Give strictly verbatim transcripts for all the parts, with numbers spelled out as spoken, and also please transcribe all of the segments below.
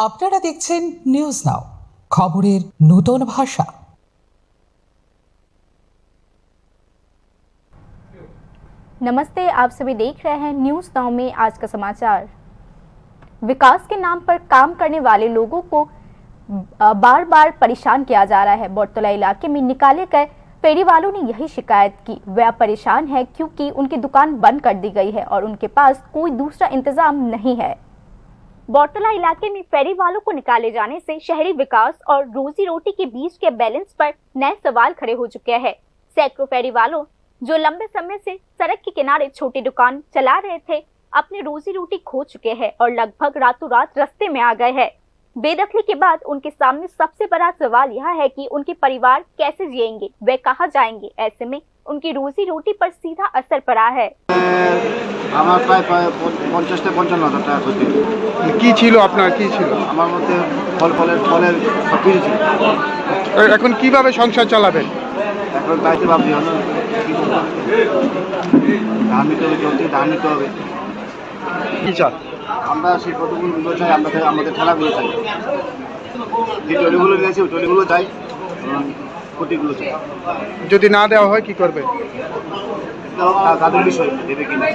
আপনারা দেখছেন news now, খবরের নতুন ভাষা। नमस्ते, आप सभी देख रहे हैं न्यूज़ नाउ में आज का समाचार। विकास के नाम पर काम करने वाले लोगों को बार बार परेशान किया जा रहा है। बरतला इलाके में निकाले गए फेरी वालों ने यही शिकायत की। वे अब परेशान हैं क्योंकि उनकी दुकान बंद कर दी गई है और उनके पास कोई दूसरा इंतजाम नहीं है। बरतला इलाके में फेरी वालों को निकाले जाने से शहरी विकास और रोजी रोटी के बीच के बैलेंस पर नए सवाल खड़े हो चुके हैं। सैकड़ों फेरी वालों जो लंबे समय से सड़क के किनारे छोटी दुकान चला रहे थे, अपनी रोजी रोटी खो चुके हैं और लगभग रातों रात रास्ते में आ गए हैं। बेदखली के बाद उनके सामने सबसे बड़ा सवाल यह है कि उनके परिवार कैसे जिएंगे, वे कहाँ जाएंगे। ऐसे में उनकी रोजी रोटी पर सीधा असर पड़ा है। আমার প্রায় প্রায় পঞ্চাশ থেকে পঞ্চান্ন হাজার টাকা ক্ষতি। কি ছিল আপনার, কি ছিল? আমার মধ্যে ফল, ফলের, ফলের সব কিছু ছিল। এ-, এখন কিভাবে সংসার চালাবেন? এখন তাই তো ভাবছি, এখন কি করবো? ধান নিতে হবে, চলতি ধান নিতে হবে। কি চান? আমরা সেই কতগুলো চাই, আমাদের, আমাদের ঠেলাগুলো চাই। যে ট্রলিগুলো নিয়ে আসে, ওই ট্রলিগুলো চাই। ক্ষতিগুলো চাই। যদি না দেওয়া হয়, কি করবে? এটা তা-, তাদের বিষয়, দেবে কিনা।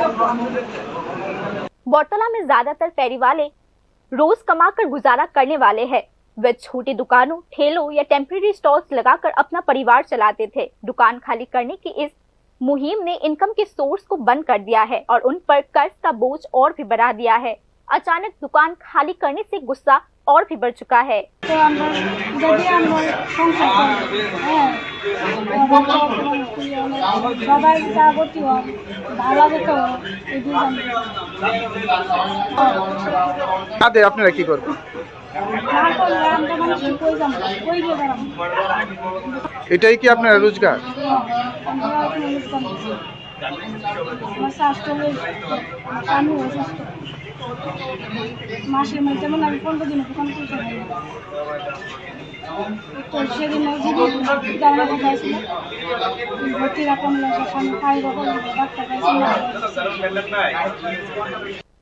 बरतला में ज्यादातर फेरी वाले रोज कमाकर गुजारा करने वाले हैं। वे छोटी दुकानों, ठेलों या टेम्परेरी स्टॉल्स लगाकर अपना परिवार चलाते थे। दुकान खाली करने की इस मुहिम ने इनकम के सोर्स को बंद कर दिया है और उन पर कर्ज का बोझ और भी बढ़ा दिया है। अचानक दुकान खाली करने से गुस्सा और भी बढ़ चुका है। তো আমরা যদি আমরা সংসার করি, হ্যাঁ, সবাই যদি আগতি হয়, ভালো যেতে হয়, এই দুজন। না দে, আপনারা কি করবেন? না করলে আমরা মানুষকে কই যাবো? কই দিয়ে বেড়াবো? এটাই কি আপনার রোজগার? আমরা এখন রোজগার করছি। আমার স্বাস্থ্য বেশ, আমার স্বামী অসুস্থ। মাসের মধ্যে যেমন আমি পনেরো দিন ওখানে পয়সা খাই না। তো সেদিন ওই দিদি জামাই বাবা ছিল, ভর্তি রাখলাম, স্বামী খাই রকম ডাক্তার পাইছি না।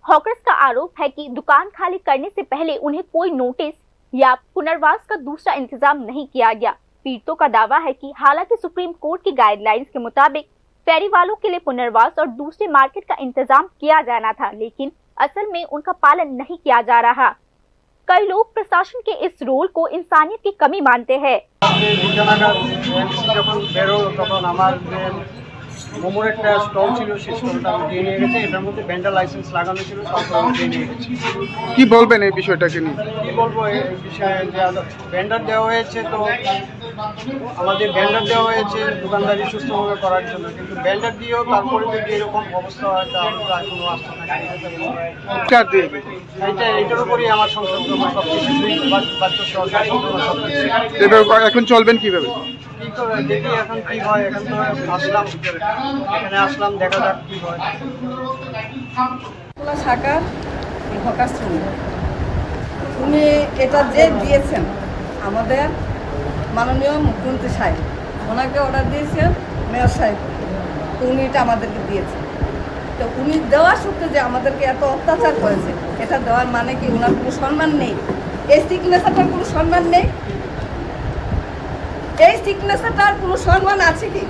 हॉकर्स का आरोप है कि दुकान खाली करने से पहले उन्हें कोई नोटिस या पुनर्वास का दूसरा इंतजाम नहीं किया गया। पीड़ितों का दावा है कि हालांकि सुप्रीम कोर्ट की गाइडलाइंस के मुताबिक फेरी वालों के लिए पुनर्वास और दूसरे मार्केट का इंतजाम किया जाना था, लेकिन असल में उनका पालन नहीं किया जा रहा। कई लोग प्रशासन के इस रोल को इंसानियत की कमी मानते हैं। দুইটা নাগাদ এমসি যখন বেরোলো, তখন আমার যে মোমোর একটা স্টল ছিল, সেই স্টলটা আমি দিয়ে নিয়ে গেছি। এটার মধ্যে ভেন্ডার লাইসেন্স লাগানো ছিল, সব আমি দিয়ে নিয়ে গেছি। কি বলবেন এই বিষয়টাকে নিয়ে? কি বলবো এই বিষয়ে, যে ভেন্ডার দেওয়া হয়েছে, তো আমাদের ভেন্ডার দেওয়া হয়েছে দোকানদারি সুস্থভাবে করার জন্য, কিন্তু ভেন্ডার দিয়েও তারপরে যদি এরকম অবস্থা হয়, তাহলে তো আর কোনো আস্থা থাকে না। কার দিয়ে? এইটা, এইটার উপরেই আমার সংসার চলে, সব কিছু, বাচ্চা সহ সব কিছু। এটা এখন চলবেন কিভাবে? কি করে দেখি এখন কি হয়, এখন তো আসলাম, এখানে আসলাম, দেখা যাক কি হয়। শাখার হকার শ্রমিক। উনি এটা যে দিয়েছেন আমাদের মাননীয় মুখ্যমন্ত্রী সাহেব, ওনাকে অর্ডার দিয়েছেন মেয়র সাহেব, তো উনি এটা আমাদেরকে দিয়েছেন। তো উনি দেওয়ার সত্ত্বে যে আমাদেরকে এত অত্যাচার করেছে, এটা দেওয়ার মানে কি ওনার কোনো সম্মান নেই? এই সিগনেচারটার কোনো সম্মান নেই? এই সিগনেচারটার কোনো সম্মান আছে কি?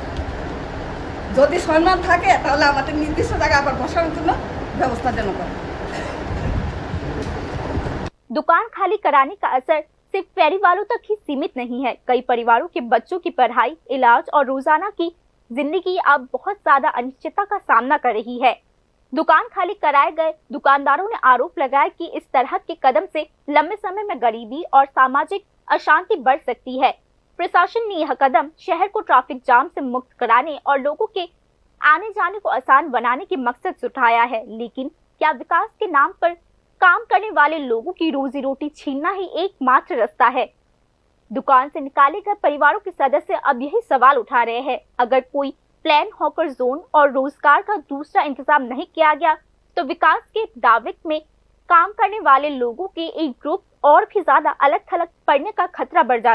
যদি সম্মান থাকে, তাহলে আমাদের নির্দিষ্ট জায়গায় আবার বসানোর জন্য ব্যবস্থা যেন করে। दुकान खाली कराने का असर सिर्फ फेरी वालों तक ही सीमित नहीं है। कई परिवारों के बच्चों की पढ़ाई, इलाज और रोजाना की जिंदगी अब बहुत ज्यादा अनिश्चितता का सामना कर रही है। दुकान खाली कराए गए दुकानदारों ने आरोप लगाया कि इस तरह के कदम से लंबे समय में गरीबी और सामाजिक अशांति बढ़ सकती है। प्रशासन ने यह कदम शहर को ट्रैफिक जाम से मुक्त कराने और लोगों के आने जाने को आसान बनाने के मकसद से उठाया है, लेकिन क्या विकास के नाम पर काम करने वाले लोगों की रोजी रोटी छीनना ही एकमात्र रास्ता है? दुकान से निकाले गए परिवारों के सदस्य अब यही सवाल उठा रहे हैं। अगर कोई प्लान हॉकर जोन और रोजगार का दूसरा इंतजाम नहीं किया गया, तो विकास के दावे में काम करने वाले लोगों के एक ग्रुप और भी ज्यादा अलग थलग पड़ने का खतरा बढ़ जाता है।